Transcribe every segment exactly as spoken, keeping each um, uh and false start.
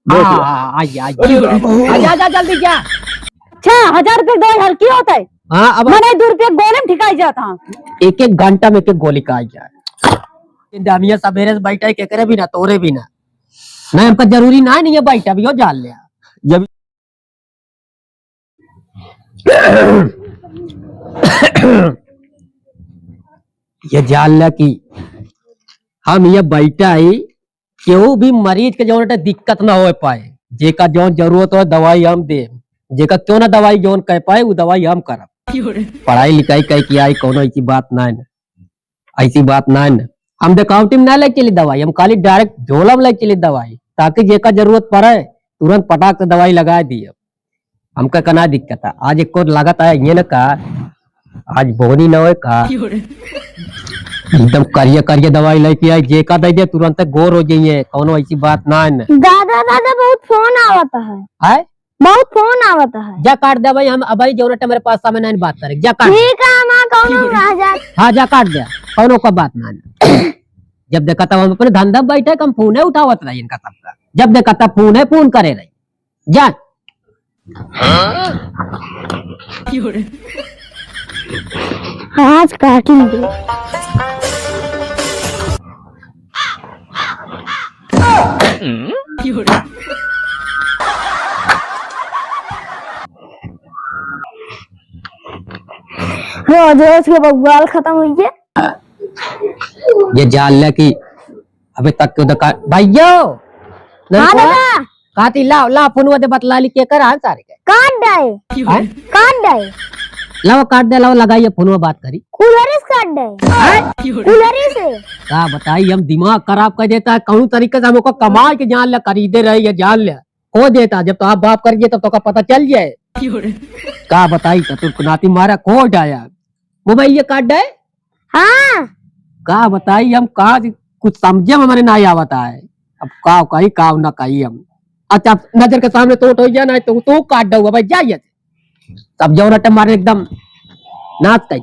देख हाँ, लो। हाँ, हाँ, आइए, आइए। अरे बाबू। आ, जा, जा, जल्दी जा। अच्छा, हजार रुपये दो हल्की होता है। हाँ, अब मने दो रुपये गोली में ठिकाई जाता है। एक एक घंटा में एक एक गोली का आ जाए। दामिया सबेरे से बैठा है, केकरे भी ना, तोरे भी ना। नहीं, हमका जरूरी ना, नहीं है बैठा, अभी हो जान ले। जब ये जान ले कि हम ये बैठा ही, केहू भी मरीज के जौन अटे दिक्कत ना होए पाए, जेका जौन जरूरत होए दवाई हम दे, जेका क्यों ना दवाई जौन कह पाए वो दवाई हम करब। पढ़ाई लिखाई कह के आई, कौनो ऐसी बात ना है ना, ऐसी बात ना है ना। हम देखावटी में ना लेके चली दवाई, हम खाली direct झोला में लेके चली दवाई, ताकि जेका जरूरत पड़े तुरंत पटाक से दवाई लगा दिए। हमका कना दिक्कत है, आज एक और लागत है ये ना का, आज बोनी ना होए का। एकदम करिया करिया दवाई लेके आई, जेका दे दे तुरंत गोर हो जाइए, कौनो ऐसी बात ना है ना। दादा, दादा, बहुत फोन आवत है। है? बहुत फोन आवत है। जा काट दे भाई, हम अबही जौन अटे मेरे पास समय नहीं बात करे, जा काट दे। ठीक है, हम कौनो ना जा। हाँ, जा काट दे, कौनो का बात ना है। जब देखा तब हम अपने धंधा बैठे, हम फोन उठावत रही इनका सबका, जब देखा तब फोन, फोन करे रही। जा। आज काटेंगे। रोज रोज के बवाल खत्म होइए। ये जान ले कि अबे तक के उधर का, भैया, हाँ ननकुआ, दादा। काटी लाओ, लाओ, फोनवा दे, बतला ली के कर, हाँ, सारे के। काट डाए। हैं? काट डाए। लाओ, काट दे, लाओ, लगाइए, फोनवा बात करी। कूलर से काट डाए। हैं? कूलर से। का बताई, हम दिमाग खराब कर देता है, कहूँ तरीके से हम ओका कमाई के जान ले, खरीदे रहे, ये जान ले। खो देता, जब तो आप बाप कर गए, तब तो का पता चल जाए। का बताई, ससुर को नाती मारा, खो डाया। मोबाइल ये काट डाए। हाँ। का बताई हम, का कुछ समझे में हमारे ना आवत है। अब का कही, का ना कही हम। अच्छा, नजर के सामने तो उठ हो गया ना, तो, तो काट दऊगा भाई, जाइए। तब जौन अटे मारे एकदम नाच कही।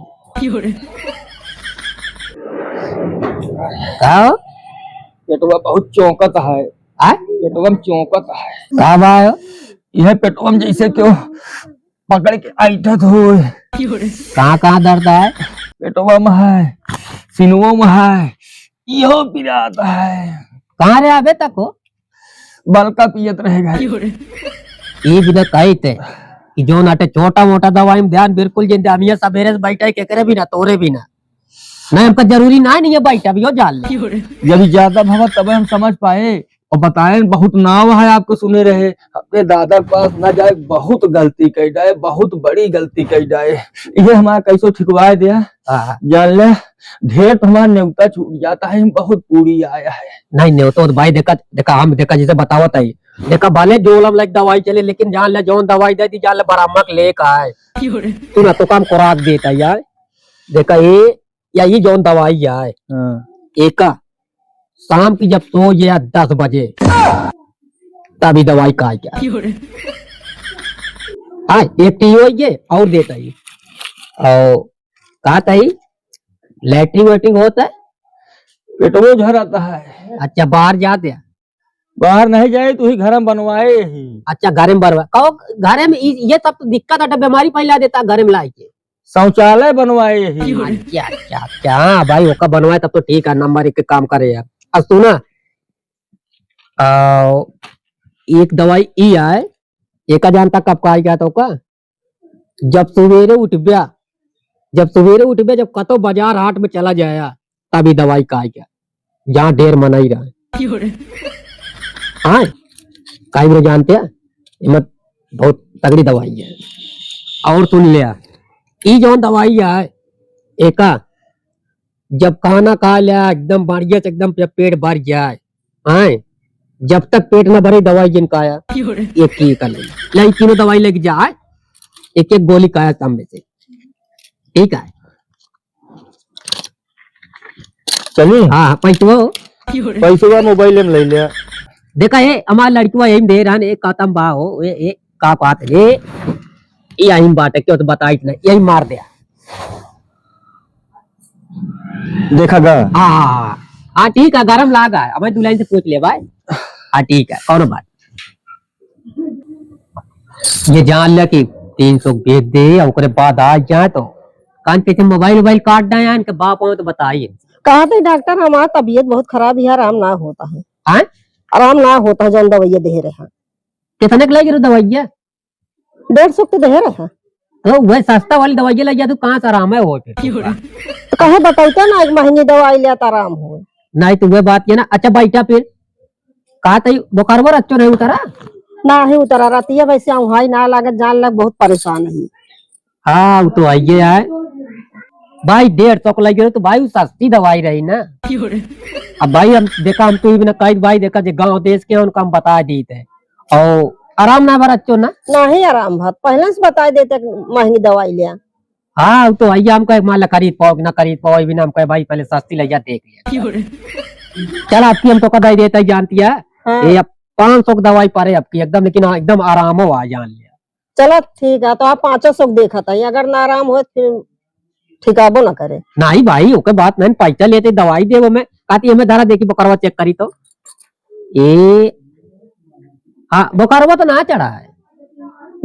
का? पेटवा बहुत चौंकत है। आ? पेटवा में चौंकत है। का बा? यह पेटवा में जैसे क्यों पकड़ के ऐंठत होए। कहाँ, कहाँ दर्द है? पेटवा में है, सीनवो में है, इहो पिरात है। कहाँ रे अबे तक हो? बलका पियत रहे घरे। ये बिना कही थे कि जौन अटे छोटा मोटा दवाई में ध्यान बिल्कुल जिन दे। हम ये सबेरे से बैठा है, केकरे भी ना, तोरे भी ना। नहीं, हमका जरूरी ना, नहीं है बैठा, अभी हो जान ले। जब ज्यादा भवा तबे हम समझ पाए। और बताएं, बहुत नाव है आपको सुने रहे, अपने दादा के पास ना जाए, बहुत गलती कई डाए, बहुत बड़ी गलती कई डाए। ये हमारा कैसो ठिकवाए दिया। हाँ। जान ले, ढेर तो हमारा नेवता छूट जाता है, हम बहुत पूरी आया है। नहीं, नेवता तो भाई देखा, देखा, हम देखा जैसे बतावत है, देखा भले जो लम लाइक दवाई चले, लेकिन जान ले जौन दवाई दे दी, जान ले बरामक लेके आए। तू ना तो काम खुराक देता यार। देखा ये या ई जौन दवाई आए, हाँ। एका शाम की जब सो जाए दस बजे, तभी दवाई का क्या। हाँ, एक टी हो ये और देता ही। और कहा था ही, लैट्रिन वैट्रिन होता है? पेटवो झर आता है। अच्छा, बाहर जाते हैं? बाहर नहीं जाए, तू ही घर में बनवाए ही। अच्छा, घर में बनवा, कहो, घर में ई-, ये सब तो दिक्कत है, बीमारी फैला देता घर में लाए के। शौचालय बनवाए ही। अच्छा, अच्छा, अच्छा, हाँ भाई, ओका बनवाए तब तो ठीक है, नंबर एक के काम करे यार। अब सुना, आ, एक दवाई ई आए, एका जानता कब का आई क्या तो का? जब सवेरे उठब्या, जब सवेरे उठब्या, जब कतो बाजार हाट में चला जाया, तभी दवाई का आई क्या? जहाँ ढेर मनई रहे। हाँ, काई मेरे जानते हैं, ये मत बहुत तगड़ी दवाई है। और सुन लिया, ई जौन दवाई है, एका जब खाना खा लिया, एकदम बढ़िया से, एकदम जब पेट भर जाए, हाँ, जब तक पेट ना भरे, दवाई जिन खाया, एक ही कर ले। लाई तीनों दवाई लेके जाए, एक एक गोली खाया सामने से, ठीक है। चली? हाँ, हाँ, पैसवा हो। पैसवा मोबाइल में ले लिया। देखा, ए, हमार लड़कवा यही में दे रहन, एक कातम बा हो, ए, ए, का बात है, ए, यही में बाटे, क्यों तो बताई नहीं, यही मार दे। देखा गा? हाँ, हाँ, हाँ। हाँ, ठीक है, गरम लागा है। हमें दुल्हन से पूछ ले भाई। हाँ, ठीक है, कौनो बात। ये जान ले कि तीन सौ बेच दे, ओकरे बाद आ जाए तो कान पीछे मोबाइल वोबाइल काट डाए, इनके बाप हो तो बताइए। कहा थे डॉक्टर, हमार तबीयत बहुत खराब है, आराम ना होता है। हाँ? आराम ना होता है, जौन दवाइया दे रहे हैं। कितने के लगे दवाइया? डेढ़ सौ के दे रहे हैं। तो वह सस्ता वाली दवाइया लग जा, तू कहाँ से आराम है हो फिर? तो कहे बताइते ना, एक महंगी दवाई ले तो आराम हो। नहीं तो वह बात ये ना। अच्छा बैठा फिर, का तई बोकरवा रच्चो नहीं उतरा? नाही उतरा, रतिया वैसे उहाई ना लागत, जान लग बहुत परेशान है। हाँ, वो तो आइए आए। भाई, डेढ़ सौ को लग गए तो भाई, वो सस्ती दवाई रही ना। अब भाई, हम देखा, हम तो इबन कई भाई देखा, जे गांव देश के उनका हम बता दी थे। और आराम ना बा रच्चो ना? नाही आराम बा, पहले से बता देते, महंगी दवाई लिया। हाँ, वो तो आइए, हम कहे, मान ला खरीद पाओ कि ना खरीद पाओ, इबन हम कहे, भाई, पहले सस्ती लग जा, देख लिया। चल, आपकी हम तो कदा ही देता ही जानती है। हाँ। ये अब पाँच सौ की दवाई पड़े आपकी एकदम, लेकिन हाँ, एकदम आराम हो आ जान लिया। चला ठीक है, तो आप पाँचों सौ देखत है, अगर ना आराम हो फिर ठिकाबो ना करे। नहीं भाई, ओके बात नहीं, पैसा लेते दवाई देबो मैं, काती हमें धरा देखी बकरवा चेक करी तो। ए, हाँ, बकरवा तो ना चढ़ा है।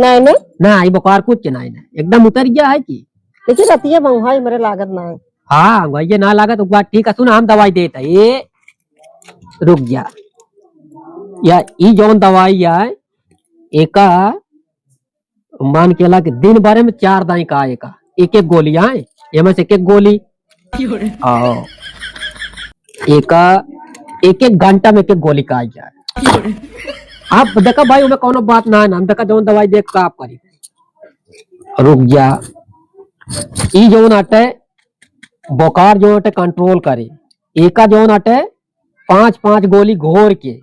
नहीं, नहीं। ना, ये बकार कुछ नहीं, नहीं, एकदम उतर गया है कि। लेकिन रतिया बंगाई मेरे लागत ना है। हाँ, वही ना लागत, एक बार ठीक है, सुन, हम दवाई देते हैं। ये रुक जा। या, ई जौन दवाई है, एका मान के ला कि दिन भर में चार दाई का एका, एक एक गोली आए, एमे से एक एक गोली। आओ। एका एक एक घंटा में एक एक गोली का आ जाए। आप देखा भाई, ओमे कौनो बात ना है ना, हम देखा जौन दवाई देख का आप करी। रुक जा। ई जौन अटे, बुखार जौन अटे कंट्रोल करे, एका जौन अटे पाँच पाँच गोली घोर के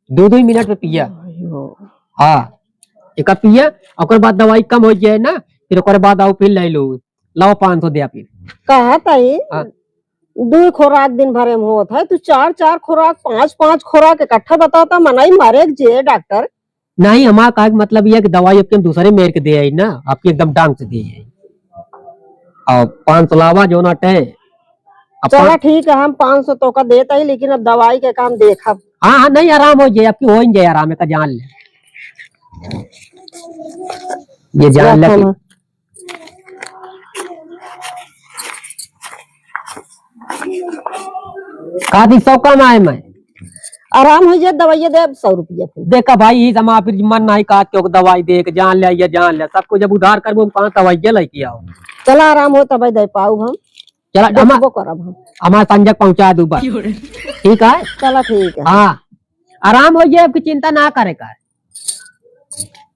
दो दो मिनट में पिया। अयो। हाँ, एका पिया, ओकर बाद दवाई कम हो जाए ना, फिर ओकर बाद आओ फिर ले लो, लाओ पाँच सौ दे फिर। कहा ताई, हाँ। दो खुराक दिन भरे में होत है, तू चार चार खुराक, पाँच पाँच खुराक इकट्ठा बताता, मनई मरे जे डॉक्टर। नहीं, हमारा कहे के मतलब यह कि दवाई आपके हम दूसरे मेर के दे आई ना, आपकी एकदम डांग से दे आई। और पाँच सौ लावा जौन अटे, अब चला पाँच ठीक है, हम पाँच सौ तो का देता ही, लेकिन अब दवाई के काम देखब। हाँ, हाँ, नहीं, आराम हो जाए, आपकी हो ही जाए आराम, एका जान ले। ये जान ले कि हाँ। का दी सौ कम आए मैं। आराम हो जाए, दवाइया दे सौ रुपया फिर। देखा भाई, ई जमा फिर मन नहीं का क्यों दवाई दे के जान ले, ये जान ले, सब कुछ जब उधार करबो, हम कहाँ दवाइया लेके आओ। चला आराम हो तब दे पाऊ हम। चला, हम देखबो करब हम। हमारे संजय पहुँचा दू बस। ठीक है? चला ठीक है। हाँ, आराम हो जाए, आपकी चिंता ना करे का।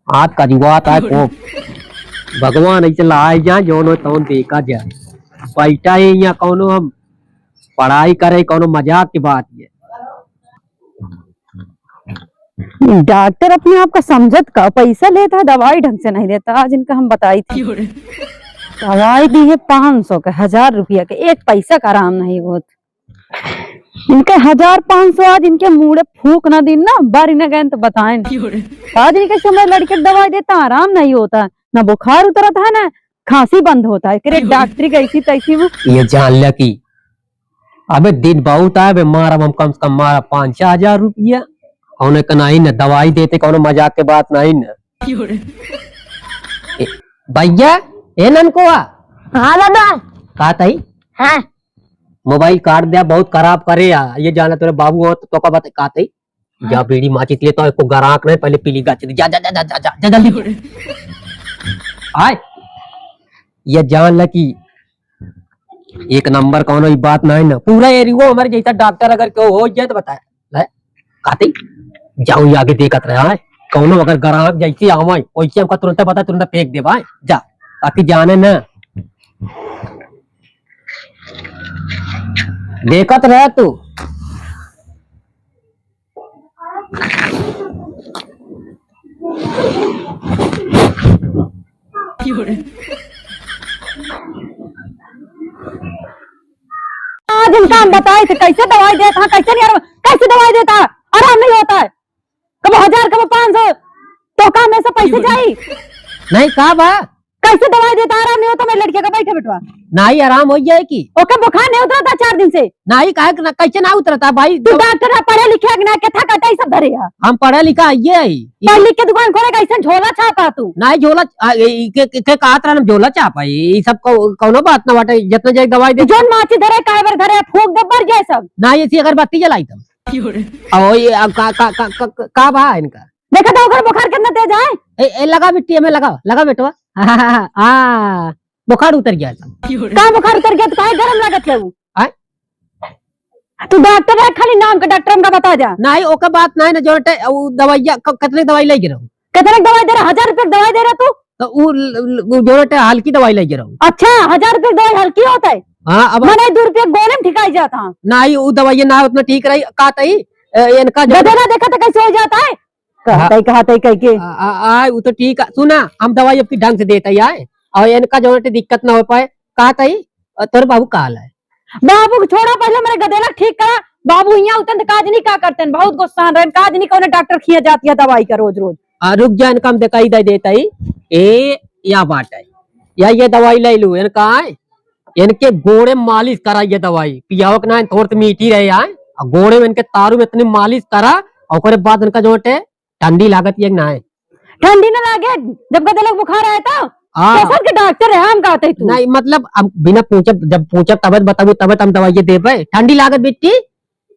हाथ का जुआत है को भगवान ऐसे लाए जाए, जौन हो तौन देखा जाए। बैठा है यहाँ कौनो हम पढ़ाई करे, कौनो मजाक की बात ये। डॉक्टर अपने आप का समझत का, पैसा लेता है, दवाई ढंग से नहीं देता। आज इनका हम बताई थी, दवाई दी है पाँच सौ के, हजार रुपया के, एक पैसा का आराम नहीं होत। इनके हजार पाँच सौ आज इनके मुड़े फूंक ना दिन ना, बारी ना गए तो बताएं। आज इनके समय लड़के के दवाई देता, आराम नहीं होता, ना बुखार उतरत है, ना खांसी बंद होता है। करे डॉक्टरी कैसी तैसी में। ये जान लिया कि अबे दिन बहुत आए, अबे मारब हम कम से कम मारब पाँच छह हजार रुपया। कौनो के नहीं न दवाई देते, कौनो मजाक के बात नहीं न। ए, भैया, ए ननकुआ। हाँ दादा। का तई? हाँ। मोबाइल काट दिया, बहुत खराब करे आ। ये जाना तोरे बाबू हो तो, तो का बता, का तई? जा बीड़ी माचिस लेता हूँ, एको ग्राहक नहीं, पहले पीली गाची दे। जा, जा, जा, जा, जा, जा, जा, जल्दी। आय, ये जान ले कि एक नंबर कौनो ई बात नहीं ना। पूरा एरियो हमारे जैसा डॉक्टर अगर केहू हो जाए तो बताए। ले, काती, जाओ ये आगे देखत रहे, आय। कौनो अगर ग्राहक जैसे आवे, वैसे हमका तुरंत बता, तुरंत फेंक दे, भाई। जा, ताकि जाने ना। देखत रहे तू। आज इनका हम बताए थे, कैसे दवाई देता, कैसे नहीं आराम, कैसे दवाई देता, आराम नहीं होता है। कब हजार, कब पाँच सौ, तो काम में से पैसे जाई। नहीं, का बा? कैसे दवाई देता, आराम नहीं होता मेरे लड़के का? बैठा बेटवा। नाहीं, आराम होइ जाए कि? ओके बुखार नहीं उतरता चार दिन से। नाहीं, काहे के ना, कैसे ना उतरता भाई? तू डॉक्टर है, पढ़े लिखे है कि ना, केथा काटा ई सब धरे है। हम पढ़े लिखा आइए है। पढ़ लिख के दुकान खोले, कैसे झोला छापा तू? नाहीं, झोला, आ, ए, ई के, के, के कहत रहन हम झोला छापा, ई, ई सब कौ-, कौनो बात ना बाटे, जितना जाए दवाई दे। जोन माची धरे, काहे बर धरे, फूंक दे, बर जाए सब। नाहीं, ऐसी अगरबत्ती जलाई तब। अब ये, अब का, का, का, का, का, का बा इनका? देखा था ओकर बुखार कितना तेज है। ए, ए, लगा बिट्टी, हमें लगा, लगा बेटवा। हाँ, बुखार उतर गया था। का बुखार उतर गया? तो काहे गरम लागत है वो? आय? तू डॉक्टर है, खाली नाम के डॉक्टर हमका बता जा। नाहीं, ओके बात नाहीं ना, जो टे-, उ दवाइया, क-, कितने दवाई ले गिरो? कितने दवाई दे रहा? हजार रुपये की दवाई दे रहा तू? तो उ ल-, ल-, उ जो टे हल्की दवाई ले गिरो। अच्छा, हजार रुपये की दवाई हल्की होता है? हाँ, अब मने दो रुपये गोले में ठिकाई जाता। नाहीं, उ दवाइया ना उतना ठीक रही, का तई, ए, इनका जो गदेला देखा तो कैसे हो जाता है? हाँ। कहतई, कहतई कह के। आ, आ, आ, उ तो ठीक है। सुना, हम दवाई आपकी ढंग से देत ही आए, और इनका जो है दिक्कत ना हो पाए। कहतई, अ, तोर बाबू का हाल है? बाबू को छोड़ा, पहले मेरे गदेला ठीक करा। बाबू यहाँ उतन तो काज नहीं का करते हैं, बहुत गुस्सा रहन, काज नहीं कौन डॉक्टर खिया जाती है दवाई का रोज रोज। आ, रुक जा, इनका हम दिखाई दे देता ही। ए, या बात है, या ये दवाई ले लू, इनका आए, इनके गोड़े मालिश करा ये दवाई, पियावक ना, थोड़ से मीठी रहे आए, और गोड़े में इनके तारू में इतनी मालिश करा, और ओकरे बाद इनका जो है ठंडी लागत ये ना है। ठंडी ना लागे, जब गदेला के बुखार आए तो? हाँ। कैसन के डॉक्टर है, हम कहते तू? नहीं, मतलब, अब बिना पूछब, जब पूछब तब बताबू, तब हम दवाई देबे। ठंडी लागत बिट्टी?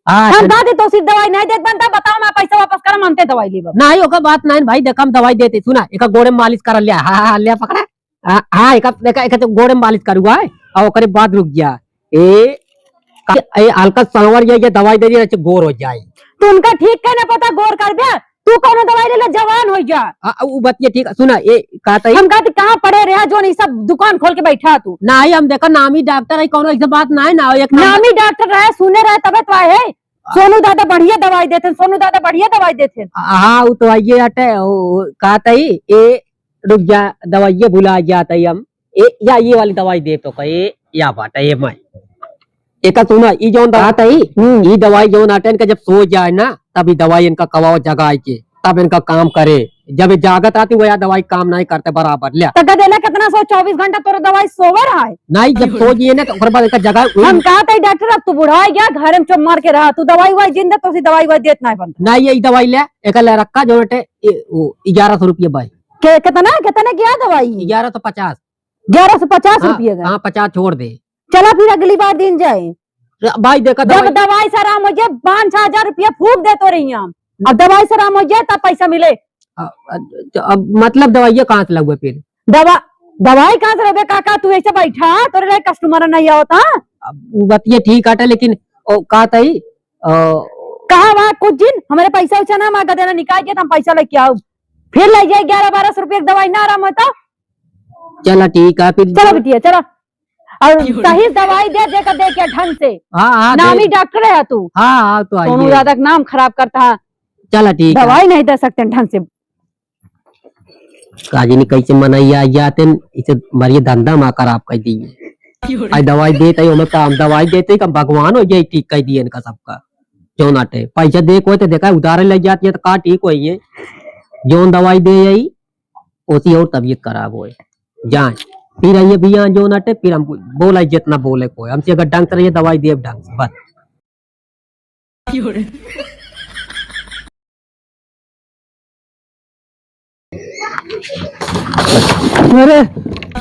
हाँ, हम ठंड- कहते तो सिर्फ दवाई नहीं देत बनता, बताओ, मैं पैसा वापस करम, हमते दवाई लेबा। नहीं, ओकर बात नहीं भाई, देख हम दवाई देते, सुना, एक गोड़े में मालिश कर लिया, हाँ, हाँ, हाँ, लिया पकड़ा। हाँ, हाँ, एक, एक, एक तो गोड़े में मालिश करुआ है, और ओकरे बाद रुक गया। ए, का, ए, हल्का सांवर ये, ये दवाई दे दिया, अच्छा गोर हो जाए। तो उनका ठीक कहना पता, गोर कर दिया। तू कौनो दवाई ले ले, जवान हो जा। आ, उ बतिया ठीक, सुना, ए, का तई? हम कहते कहाँ पढ़े रहा, जो नहीं सब दुकान खोल के बैठा तू। नाहीं, हम देखा नामी डॉक्टर है, कौनो ऐसा बात नाहीं ना, एक नंबर नामी डॉक्टर रहे, सुने रहे, तबे तो आए है। सोनू दादा बढ़िया दवाई देते हैं, सोनू दादा बढ़िया दवाई देते हैं। आ, हाँ, उ तो आइए हटे, ओ, ओ, का तई, ए, रुक जा, दवाइये भुला जात है हम। ए, या ये वाली दवाई दे तो कहे, या बात है, ये मैं। एका सुना, ई जौन बात है, हम्म। ई दवाई जौन आटे इनका जब सो जाए ना, तब ई दवाई इनका कवाओ जगाए के, तब इनका काम करे। जब ये जागत आती, वह दवाई काम नहीं करते बराबर। ले। तो गदेला कितना सो, चौबीस घंटा तोरा दवाई सोवर है? नहीं, जब सो जाए ना, तो ओकर बाद इनका जगाए। हम कहा था, "डॉक्टर, अब तू बुढ़ा गया, घर में चुप मार के रहा, तू दवाई वाई जिन दे, तो सी दवाई वाई देत नहीं बनता।" नहीं, ये दवाई ले, एक ले रखा, जो बेटे, ए, ओ, ग्यारह सौ रुपये भाई। के-, कितना, कितना क्या दवाई? ग्यारह सौ पचास। ग्यारह सौ पचास हाँ, रुपये का? हाँ, पचास छोड़ दे। चला फिर अगली बार दिन जाए। भाई देखा जब दवाई दवाई से आराम हो जाए, पाँच छह हजार रुपया फूंक दे तो रही हम। अब दवाई से आराम हो जाए तब पैसा मिले। अ-, अ-, तो अब मतलब दवाइया कहाँ से लगवे फिर? दवा-, दवाई कहाँ से लेबे काका? तू ऐसे बैठा, तोरे लिए कस्टमर नहीं आवता। अब उ बतिया ठीक आटे, लेकिन ओ, का तई, अ, कहा बा कुछ दिन, हमरे पैसा उछा ना, हमारा गदेला निकाल के, तो हम पैसा लेके आउब। फिर ले जाए ग्यारह बारह सौ रुपया की दवाई, ना आराम होता। चला ठीक है फिर। चलो बिटिया, चलो। और सही दवाई दे, दे के, दे के ढंग से। हाँ, हाँ, नामी दे। डॉक्टर है तू। हाँ, हाँ, तो सोनू आइए। दादा का नाम खराब करता है। चला ठीक है। दवाई नहीं दे सकते ढंग से। काजनी कैसे मनैया आ जाते हैं, इसे मरिए धंधा मा खराब कर दिए। आई दवाई देते ही हमें काम, दवाई देते ही काम भगवान हो जाए, ठीक कर दिए इनका सबका। जो नाटे पैसा दे कोई तो देखा उधारे ले जाती है तो का ठीक होई है। जौन दवाई दे यही, ओसी और तबीयत खराब होए। जाए, फिर आइए भैया, जो नाटे, फिर हम बोला जितना बोले कोई, हमसे अगर ढंग से रहिए, दवाई दे ढंग से, बस। अरे,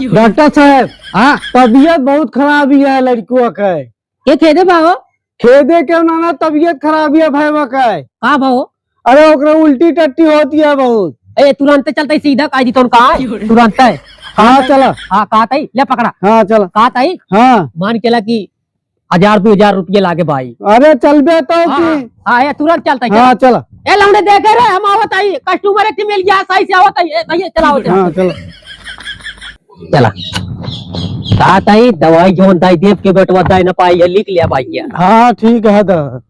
डॉक्टर साहब, हाँ? तबीयत बहुत खराब ही है लड़कुआ के। के खेदे बा हो? खेदे के ना, ना, तबीयत खराब ही है भाई के। का बा हो? अरे, ओकरा उल्टी टट्टी होती है बहुत। ए, तुरंत चलते सीधा काजी तोन का है? तुरंत है। हाँ, चला। हाँ, का तई? ले पकड़ा। हाँ, चला। का तई? हाँ। मान केला कि हजार, दो हजार रुपये लागे भाई। अरे, चलबे तो हाँ, की। हाँ, हाँ, ए, तुरंत चलते, हाँ, चला। चला। ए, लौंडे देखे रे, हम आवत आई, कस्टमर एक मिल गया, सही से आवत आई। ए, भैया, चला, आवत आई। हाँ, चला। चला। का तई, दवाई जौन दाई देव के बेटवा दाई ना पाई है, लिख लिया भाई ये। हाँ, ठीक है, दा।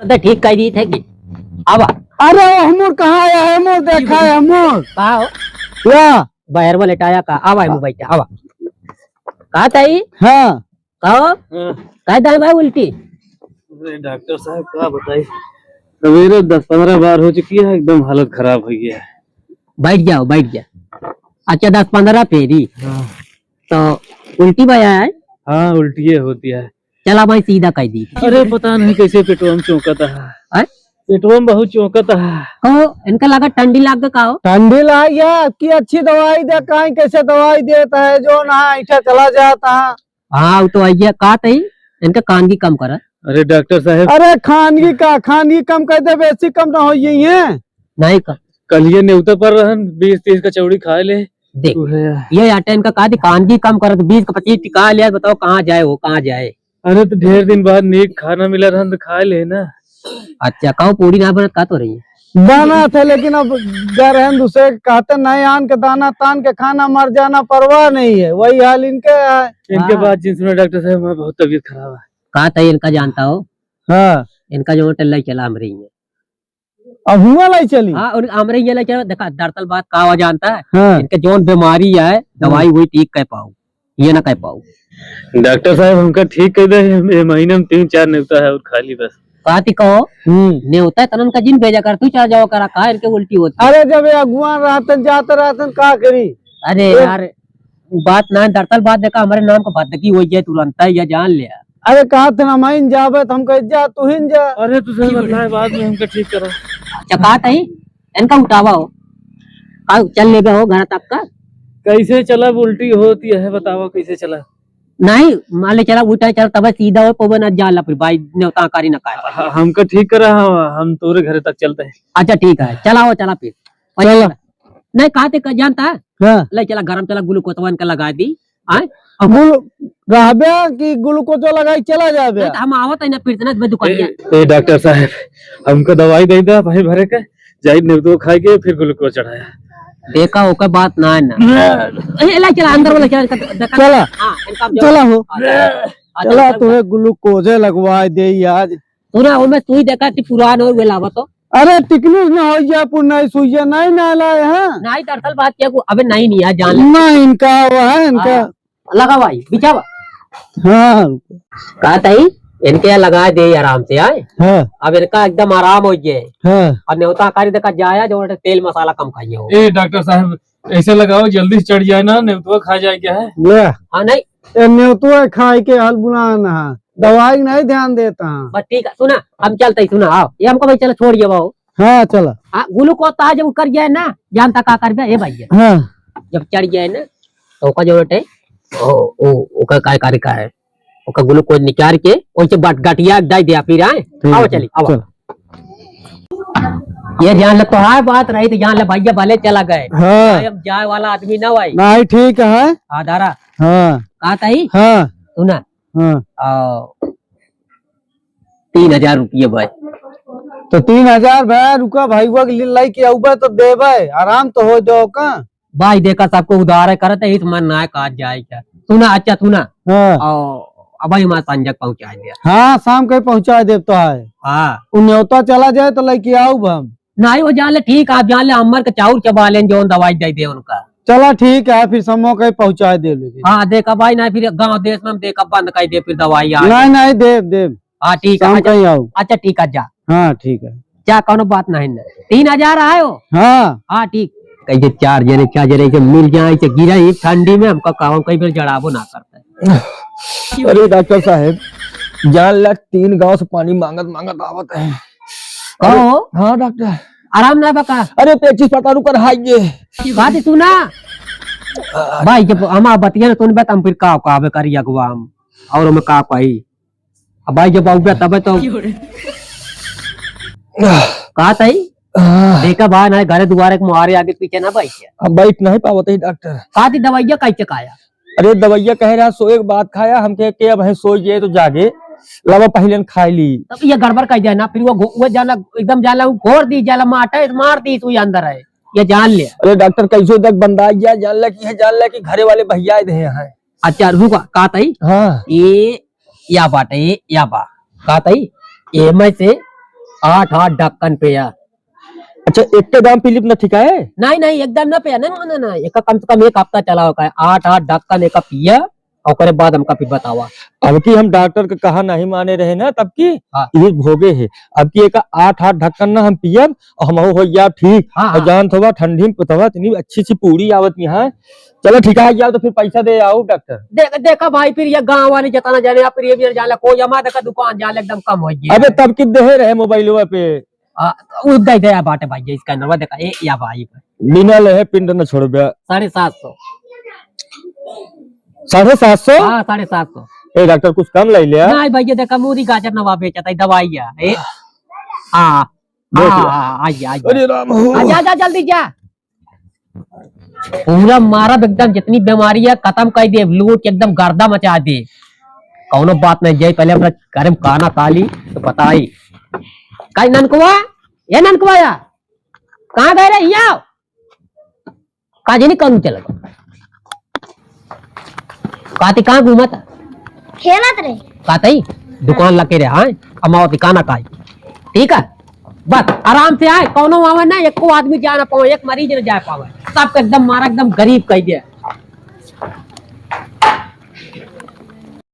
तो ठीक कह दी थे कि अब अरे, हमूर कहाँ आया है, हमूर देखा है, हमूर। का हो? या। बाहर में लेटाया का? आवा, हमूर बैठा, आवा। का तई? हाँ। का हो? हाँ। का दाई भाई उल्टी? अरे डॉक्टर साहब, का बताई, सवेरे दस पन्द्रह बार हो चुकी है, एकदम हालत खराब हो गया है। बैठ जाओ, बैठ जाओ। अच्छा, दस पन्द्रह फेरी? हाँ। तो उल्टी भया है? हाँ, उल्टिये होती है। चला भाई, सीधा कह दी। अरे, पता नहीं कैसे पेटवा में चौंकत है। हैं? पेटवा में बहुत चौंकत है। कहो, इनका लगा ठंडी लाग गया का हो? ठंडी लाग गया, कि अच्छी दवाई दे, काहे कैसे दवाई देता है, जो ना ऐठा चला जाता है। हाँ, वो तो आइए, का तई, इनका खानगी कम करा। अरे डॉक्टर साहब। अरे खानगी का, खानगी कम कर दे, बेसी कम ना हो यही है। नहीं का। कल ये नेवता पर रहन, बीस तीस कचौड़ी खाए ले। देख, उहे। ये आटा इनका का दी, खानगी कम करत, बीस का पच्चीस टिका लिया, बताओ कहाँ जाए हो, कहाँ जाए? अरे तो ढेर दिन बाद नीक खाना मिला रहन तो खा ले ना। अच्छा, कहूँ पूरी ना बनत का तो रही है? बना थे, लेकिन अब गए रहन दूसरे के कहते, नहीं आन के दाना तान के खाना, मर जाना परवाह नहीं है, वही हाल इनके है। इनके हाँ। बात जिन सुना डॉक्टर साहब, हमारा बहुत तबीयत खराब है। का तई इनका जानता हो? हाँ। इनका जो होटल लाई चला हम रही है। अब हुआ लाई चली? हाँ, और हमरे ये लाई चला, देखा, दरअसल बात का हुआ जानता है? हाँ। इनके जौन बीमारी है, दवाई हम्म। वही ठीक कर पाओ, ये ना कर पाओ। डॉक्टर साहब, हमका ठीक कर दे, ये महीने में तीन चार नेवता है और खाली बस। का ती कहो? हम्म। नेवता तनन का जिन भेजा कर, तू चला जाओ करा, का इनके उल्टी होती? अरे, जब ये अगुवान रहतन, जात रहतन, का करी? अरे ए- यार, बात ना, दरअसल बात देखा, हमारे नाम का भद्दकी हो जाए तुरंत, या जान ले। अरे, कहा थे ना, मैं जाबे तो हम कहे, "जा, तू ही जा।" अरे, तू सही बतलाए, बाद में हमका ठीक करा। अच्छा, कहा था ही? इनका उठावा हो। का चल लेबे हो घर तक का? कैसे चला, उल्टी होती है, बतावा कैसे चला? नहीं, मान ले चला, उठा चल, तब सीधा हो, पवन ना जाला, फिर भाई, नेवता कारी ना काय। ह-, हमका ठीक करा, हम, हम तोरे घर तक चलते हैं। अच्छा, ठीक है, चला हो, चला फिर। चला। नहीं, कहा थे, जानता है? हाँ। ले चला, गरम चला, ग्लूकोजवा इनका लगा दी। आय? अब गुल-, रहबे कि ग्लूकोजवा लगाई चला जाबे? नहीं, तो हम आवत है ना, फिर से ना, मैं दुकान ए, गया। ए, डॉक्टर साहब, हमको दवाई दे दे, भाई भरे के, जाई नेवतो खाए के, फिर ग्लूकोज चढ़ाया। देखा, ओकर बात ना है ना। ए, ले चला, अंदर वाला चला, इनका, देखा, चला। हाँ, इनका हम चला हो। हाँ, चला। हाँ, चला, चला। तुम्हें ग्लूकोजे लगवा दे आज। तू ना, ओमे सुई देखा, ती पुरान हो, वे लावा तो। अरे, टिकनिस न होइ जाए, पुरनाई सुइया नहीं ना लाए हैं। नहीं, दरअसल बात क्या को, अबे नहीं, नहीं, यार, जान ले। ना, इनका हुआ है, इनका। हाँ, लगा भाई, बिछावा। हाँ। कहा ताई, इनके यहाँ लगा दे आराम से, आए। हाँ। अब इनका एकदम आराम हो जाए। हाँ। और नेवता कारी देखा जाया, जो तेल मसाला कम खाइए हो। ए, डॉक्टर साहब, ऐसे लगाओ, जल्दी से चढ़ जाए ना, नेवतवा खा जाए क्या है? ले। हाँ, नहीं। ए, नेवतवा खाए के हाल बुलाना है, दवाई नहीं ध्यान देता है। बस ठीक है, सुना, हम चलते ही, सुना, आओ, ये हमको भाई चलो छोड़ ये बाबू। हाँ, चला। हाँ, ग्लूकोज तो आज उकर जाए ना, जानता का करबे, ए भाई। हाँ। जब चढ़ जाए ना, तो ओका जो बटे, ओ, ओ, ओका काय करे का है, ओका ग्लूकोज निकाल के, ओइसे बट गटिया दे दिया, फिर आए, ठीक आओ है, चली, आओ। चल। ये जान ले, तोहार बात रही तो जान ले, भैया भले चला गए। हाँ। कायम जाए वाला आदमी ना भाई। नहीं, ठीक है। हाँ, दारा। हाँ। कहा ताई? हाँ। सुना। हाँ। आ, तीन हजार रुपये भाई। तो तीन हजार भाई, रुका भाई, वो ले-, लेके आऊबे तो देबे, आराम तो हो जाओ का। भाई देखा, सबको उधार है करत है, इस मन ना है, कहा जाए क्या। सुना, अच्छा सुना। हाँ। और अब भाई हमारा संजय पहुंचा दिया। हाँ, शाम के पहुंचा दे तो है। हाँ। उ नेवता चला जाए तो लेके आऊब हम। नहीं, वो जान ले, ठीक, आप जान ले, अम्मर के चाउर चबा लेन, जौन दवाई दे दे उनका। चला, ठीक है, फिर समो के पहुंचा दे लेके। हाँ, देखा भाई, नहीं फिर गांव देश में हम देखा बंद कर दे, फिर दवाई आ नहीं, नहीं, देब, देब। हाँ, ठीक है, शाम अच्छा, कहीं आओ। अच्छा, ठीक है, जा। हाँ, ठीक है। जा, कौनो बात नहीं ना। तीन हजार आयो? हाँ। हाँ, ठीक। कहीं के चार जने, चार जने के मिल जाए, के गिरा एक ठंडी में, हमका कहूँ कई बेर जड़ाबो ना करता है। अरे डॉक्टर साहब, जान ला तीन गांव से पानी मांगत मांगत आवत है। कहो? अरे, हाँ डॉक्टर। आराम ना बका? अरे पेचिस पता रुकर हाइए। बात सुना। भाई, जब हम बतिया ना, तुम बता, हम फिर का, का बे करी अगवा हम? और हम का पाई? अब भाई जब आऊबे तबे तो। का ताई? आह। देखा भाई, ना घरे दुआरे के मुहारे आगे पीछे ना बैठ। अब बैठ नहीं पावत है डॉक्टर। का दी दवाइया कैसे खाया? अरे दवाइया कहे रहा सोए के बाद खाया, हम कहे के अब है सोई गए तो जागे, लावा पहले न खाई ली। तब ये गड़बड़ कर जाए ना, फिर वो घो-, वो जाला एकदम जाला, वो घोर दी जाला, माटा है, मार दी, तू अंदर है, ये जान ले। अरे डॉक्टर कैसे तक बंदा गया, जान ले कि है, जान ले कि घरे वाले भैया दे हैं। अच्छा रुका, का ताई? हाँ। ये या बाटे, या बा। का ताई? एमे से आठ आठ ढक्कन पे या। अच्छा, एक के दाम पीलिप न ठिकाए? नहीं, नहीं, एकदम ना पे, ना, ना, ना, ना, एक कम से कम एक हफ्ता चला होगा, आठ आठ ढक्कन एक पिया, ओकरे बाद हमका फिर बतावा। अब की हम डॉक्टर के कहा नहीं माने रहे ना, तब की हाँ। ये भोगे है। अब की एक आठ आठ ढक्कन ना हम पियब और हम हो जाब ठीक। हाँ, और हाँ। जानत हवा ठंडी में पतवा इतनी अच्छी सी पूरी आवत यहाँ। चलो ठीक है, जाओ तो फिर पैसा दे आओ डॉक्टर। देख, देखा भाई, फिर ये गाँव वाले जितना जाने, फिर ये भी जाने, कोई जमा देखा दुकान जाने एकदम कम हो गया। अबे तब की देहे रहे मोबाइलवा पे। आ, उ दे दे, या बाटे भाई, ये स्कैनरवा देखा, ए, या भाई। बिना लेहे पिंड न छोड़बे। साढ़े सात सौ। साढ़े सात सौ? हाँ, साढ़े सात सौ। ए डॉक्टर, कुछ कम ले लिया। नहीं भैया, देखा मूरी गाजर नवा बेचत है, दवाई है। ए, हाँ, देख हाँ, लिया। हाँ, आइए, आइए। अरे राम हो। आ, जा, जा, जल्दी जा। पूरा मारब एकदम, जितनी बीमारी है खत्म कर दे, लूट के एकदम गर्दा मचा दे। कौनो बात नहीं, जाई पहले अपना घर में खाना खा ली तो बताई। काई ननकवा, ये ननकवा या, कहाँ गए रे? यहाँ आओ। काजे नहीं करूँ चल। काती कहाँ घूमत? खेलत रहे। कातई दुकान लगे रहे, हाँ, कमाओ ठिकाना काई। ठीक है, बस आराम से आए, कौनो आवे ना, एको आदमी जा ना पावे, एक मरीज न जा पावे, सबके एकदम मारा एकदम गरीब कह दिया।